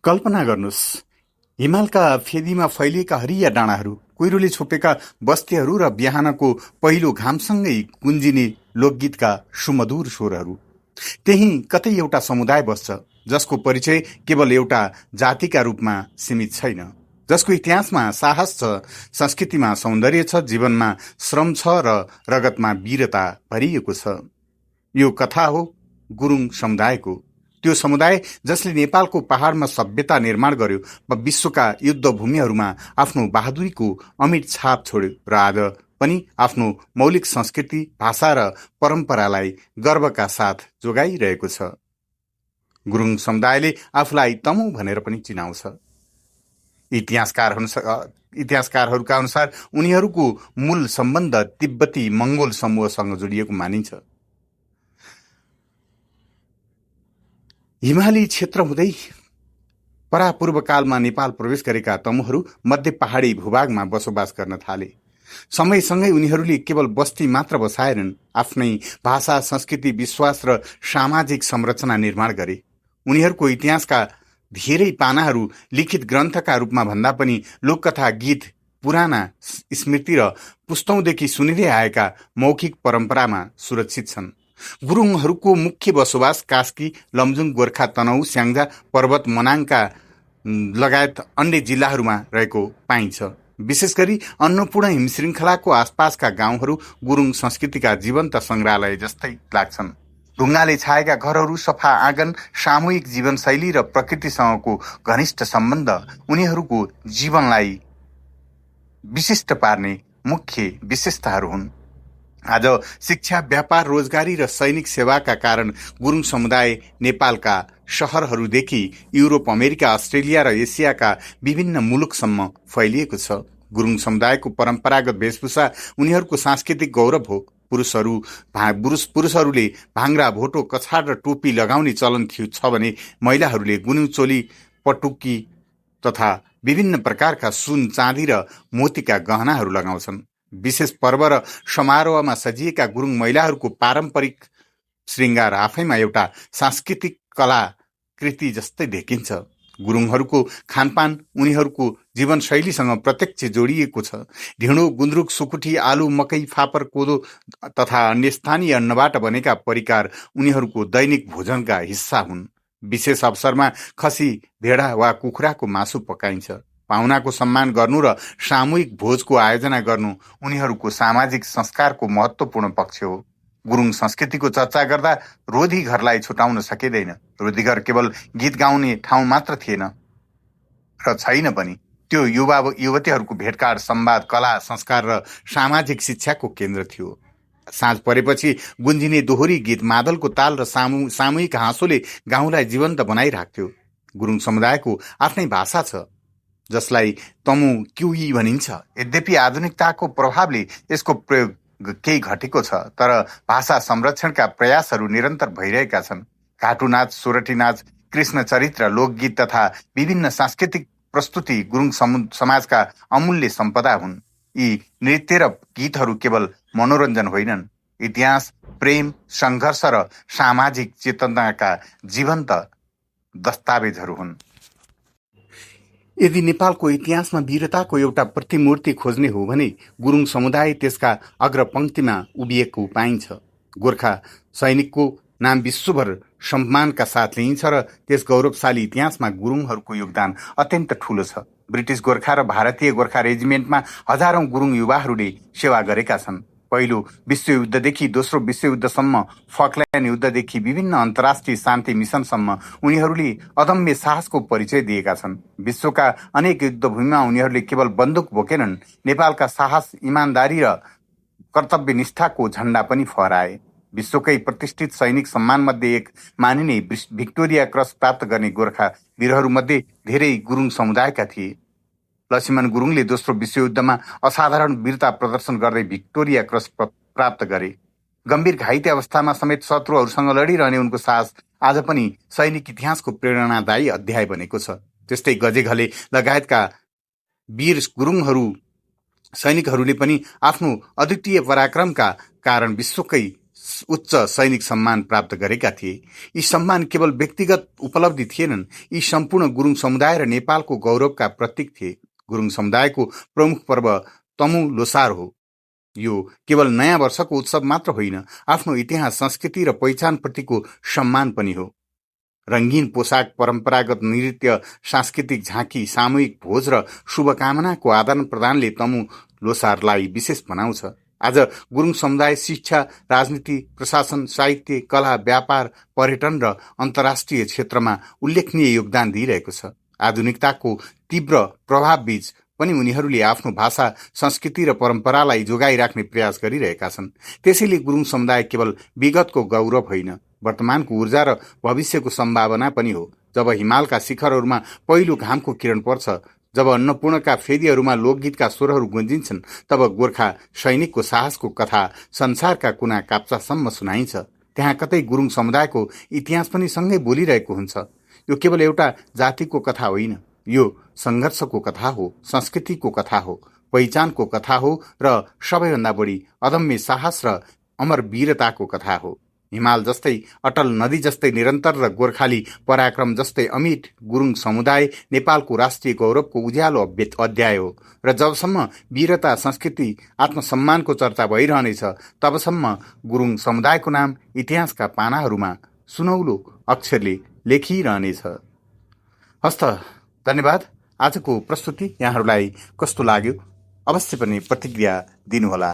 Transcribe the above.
कल्पना गर्नुहोस्, हिमालका फेदीमा फैलिएका हरिया डाँडाहरू, कुहिरोले छोपेका बस्तीहरू र बिहानको पहिलो घामसँगै गुन्जिने लोकगीतका सुमधुर स्वरहरू। त्यही कतै एउटा समुदाय बस्छ जसको परिचय केवल एउटा जातिका रूपमा सीमित छैन, जसको इतिहासमा साहस छ, संस्कृतिमा सौन्दर्य छ, जीवनमा श्रम छ र रगतमा वीरता भरिएको छ। यो कथा हो गुरुङ समुदायको। त्यो समुदाय जसले नेपालको पहाडमा सभ्यता निर्माण गर्यो वा विश्वका युद्धभूमिहरूमा आफ्नो बहादुरीको अमिट छाप छोड्यो र आज पनि आफ्नो मौलिक संस्कृति, भाषा र परम्परालाई गर्वका साथ जोगाइरहेको छ। गुरुङ समुदायले आफूलाई तमु भनेर पनि चिनाउँछ। इतिहासकारहरूका अनुसार उनीहरूको मूल सम्बन्ध तिब्बती मंगोल समूहसँग जोडिएको मानिन्छ। हिमाली क्षेत्र हुँदै परापूर्वकालमा नेपाल प्रवेश गरेका तमुहरू मध्य पहाडी भूभागमा बसोबास गर्न थाले। समयसँगै उनीहरूले केवल बस्ती मात्र बसाएनन्, आफ्नै भाषा, संस्कृति, विश्वास र सामाजिक संरचना निर्माण गरे। उनीहरूको इतिहासका धेरै पानाहरू लिखित ग्रन्थका रूपमा भन्दा पनि लोककथा, गीत, पुराना स्मृति र पुस्तौंदेखि सुनिँदै आएका मौखिक परम्परामा सुरक्षित छन्। गुरुङहरूको मुख्य बसोबास कास्की, लमजुङ, गोर्खा, तनहु, स्याङ्जा, पर्वत, मनाङका लगायत अन्य जिल्लाहरूमा रहेको पाइन्छ। विशेष गरी अन्नपूर्ण हिमश्रृङ्खलाको आसपासका गाउँहरू गुरुङ संस्कृतिका जीवन्त सङ्ग्रहालय जस्तै लाग्छन्। ढुङ्गाले छाएका घरहरू, सफा आँगन, सामूहिक जीवनशैली र प्रकृतिसँगको घनिष्ठ सम्बन्ध उनीहरूको जीवनलाई विशिष्ट पार्ने मुख्य विशेषताहरू हुन्। आज शिक्षा, व्यापार, रोजगारी र सैनिक सेवाका कारण गुरुङ समुदाय नेपालका शहरहरूदेखि युरोप, अमेरिका, अस्ट्रेलिया र एसियाका विभिन्न मुलुकसम्म फैलिएको छ। गुरुङ समुदायको परम्परागत वेशभूषा उनीहरूको सांस्कृतिक गौरव हो। पुरुषहरूले भाङ्रा, भोटो, कछाड र टोपी लगाउने चलन छ भने महिलाहरूले गुन्यू, चोली, पटुकी तथा विभिन्न प्रकारका सुन, चाँदी र मोतीका गहनाहरू लगाउँछन्। विशेष पर्व र समारोहमा सजिएका गुरुङ महिलाहरूको पारम्परिक श्रृङ्गार आफैमा एउटा सांस्कृतिक कलाकृति जस्तै देखिन्छ। गुरुङहरूको खानपान उनीहरूको जीवनशैलीसँग प्रत्यक्ष जोडिएको छ। ढिँडो, गुन्द्रुक, सुकुटी, आलु, मकै, फापर, कोदो तथा अन्य स्थानीय अन्नबाट बनेका परिकार उनीहरूको दैनिक भोजनका हिस्सा हुन्। विशेष अवसरमा खसी, भेडा वा कुखुराको मासु पकाइन्छ। पाहुनाको सम्मान गर्नु र सामूहिक भोजको आयोजना गर्नु उनीहरूको सामाजिक संस्कारको महत्त्वपूर्ण पक्ष हो। गुरुङ संस्कृतिको चर्चा गर्दा रोधी घरलाई छुटाउन सकिँदैन। रोधी घर केवल गीत गाउने ठाउँ मात्र थिएन र छैन पनि, त्यो युवा युवतीहरूको भेटघाट, संवाद, कला, संस्कार र सामाजिक शिक्षाको केन्द्र थियो। साँझ परेपछि गुन्जिने दोहोरी गीत, मादलको ताल र सामूहिक हाँसोले गाउँलाई जीवन्त बनाइराख्थ्यो। गुरुङ समुदायको आफ्नै भाषा छ जसलाई तमु क्युई भनिन्छ। यद्यपि आधुनिकताको प्रभावले यसको प्रयोग केही घटेको छ, तर भाषा संरक्षणका प्रयासहरू निरन्तर भइरहेका छन्। घाटु नाच, सोरठी नाच, कृष्ण चरित्र, लोकगीत तथा विभिन्न सांस्कृतिक प्रस्तुति गुरुङ समाजका अमूल्य सम्पदा हुन्। यी नृत्य र गीतहरू केवल मनोरञ्जन होइनन्, इतिहास, प्रेम, सङ्घर्ष र सामाजिक चेतनाका जीवन्त दस्तावेजहरू हुन्। यदि नेपालको इतिहासमा वीरताको एउटा प्रतिमूर्ति खोज्ने हो भने गुरुङ समुदाय त्यसका अग्रपङ्क्तिमा उभिएको पाइन्छ। गोर्खा सैनिकको नाम विश्वभर सम्मानका साथ लिइन्छ र त्यस गौरवशाली इतिहासमा गुरुङहरूको योगदान अत्यन्त ठूलो छ। ब्रिटिस गोर्खा र भारतीय गोर्खा रेजिमेन्टमा हजारौं गुरुङ युवाहरूले सेवा गरेका छन्। पहिलो विश्वयुद्धदेखि दोस्रो विश्वयुद्धसम्म, फकल्यान्ड युद्धदेखि विभिन्न अन्तर्राष्ट्रिय शान्ति मिसनसम्म उनीहरूले अदम्य साहसको परिचय दिएका छन्। विश्वका अनेक युद्धभूमिमा उनीहरूले केवल बन्दुक बोकेनन्, नेपालका साहस, इमान्दारी र कर्तव्यनिष्ठाको झण्डा पनि फहराए। विश्वकै प्रतिष्ठित सैनिक सम्मानमध्ये एक मानिने भिक्टोरिया क्रस प्राप्त गर्ने गोर्खा वीरहरूमध्ये धेरै गुरुङ समुदायका थिए। लक्ष्मण गुरुङले दोस्रो विश्वयुद्धमा असाधारण वीरता प्रदर्शन गर्दै भिक्टोरिया क्रस प्राप्त गरे। गम्भीर घाइते अवस्थामा समेत शत्रुहरूसँग लडिरहने उनको साहस आज पनि सैनिक इतिहासको प्रेरणादायी अध्याय बनेको छ। त्यस्तै गजेघले लगायतका वीर सैनिकहरूले पनि आफ्नो अद्वितीय पराक्रमका कारण विश्वकै उच्च सैनिक सम्मान प्राप्त गरेका थिए। यी सम्मान केवल व्यक्तिगत उपलब्धि थिएनन्, यी सम्पूर्ण गुरुङ समुदाय र नेपालको गौरवका प्रतीक थिए। गुरुङ समुदायको प्रमुख पर्व तमु लोसार हो। यो केवल नयाँ वर्षको उत्सव मात्र होइन, आफ्नो इतिहास, संस्कृति र पहिचानप्रतिको सम्मान पनि हो। रङ्गीन पोसाक, परम्परागत नृत्य, सांस्कृतिक झाँकी, सामूहिक भोज र शुभकामनाको आदान प्रदानले तमु लोसारलाई विशेष बनाउँछ। आज गुरुङ समुदाय शिक्षा, राजनीति, प्रशासन, साहित्य, कला, व्यापार, पर्यटन र अन्तर्राष्ट्रिय क्षेत्रमा उल्लेखनीय योगदान दिइरहेको छ। आधुनिकताको तीव्र प्रभावबीच पनि उनीहरूले आफ्नो भाषा, संस्कृति र परम्परालाई जोगाइराख्ने प्रयास गरिरहेका छन्। त्यसैले गुरुङ समुदाय केवल विगतको गौरव होइन, वर्तमानको ऊर्जा र भविष्यको सम्भावना पनि हो। जब हिमालका शिखरहरूमा पहिलो घामको किरण पर्छ, जब अन्नपूर्णका फेदीहरूमा लोकगीतका स्वरहरू गुन्जिन्छन्, तब गोर्खा सैनिकको साहसको कथा संसारका कुना काप्चासम्म सुनाइन्छ। त्यहाँ कतै गुरुङ समुदायको इतिहास पनि सँगै बोलिरहेको हुन्छ। यो केवल एउटा जातिको कथा होइन, यो सङ्घर्षको कथा हो, संस्कृतिको कथा हो, पहिचानको कथा हो र सबैभन्दा बढी अदम्य साहस र अमर वीरताको कथा हो। हिमाल जस्तै अटल, नदी जस्तै निरन्तर र गोर्खाली पराक्रम जस्तै अमिट गुरुङ समुदाय नेपालको राष्ट्रिय गौरवको उज्यालो अध्याय हो। र जबसम्म वीरता, संस्कृति, आत्मसम्मानको चर्चा भइरहनेछ, तबसम्म गुरुङ समुदायको नाम इतिहासका पानाहरूमा सुनौलो अक्षरले लेखिरहनेछ। हस्त, धन्यवाद। आजको प्रस्तुति यहाँहरूलाई कस्तो लाग्यो? अवश्य पनि प्रतिक्रिया दिनुहोला।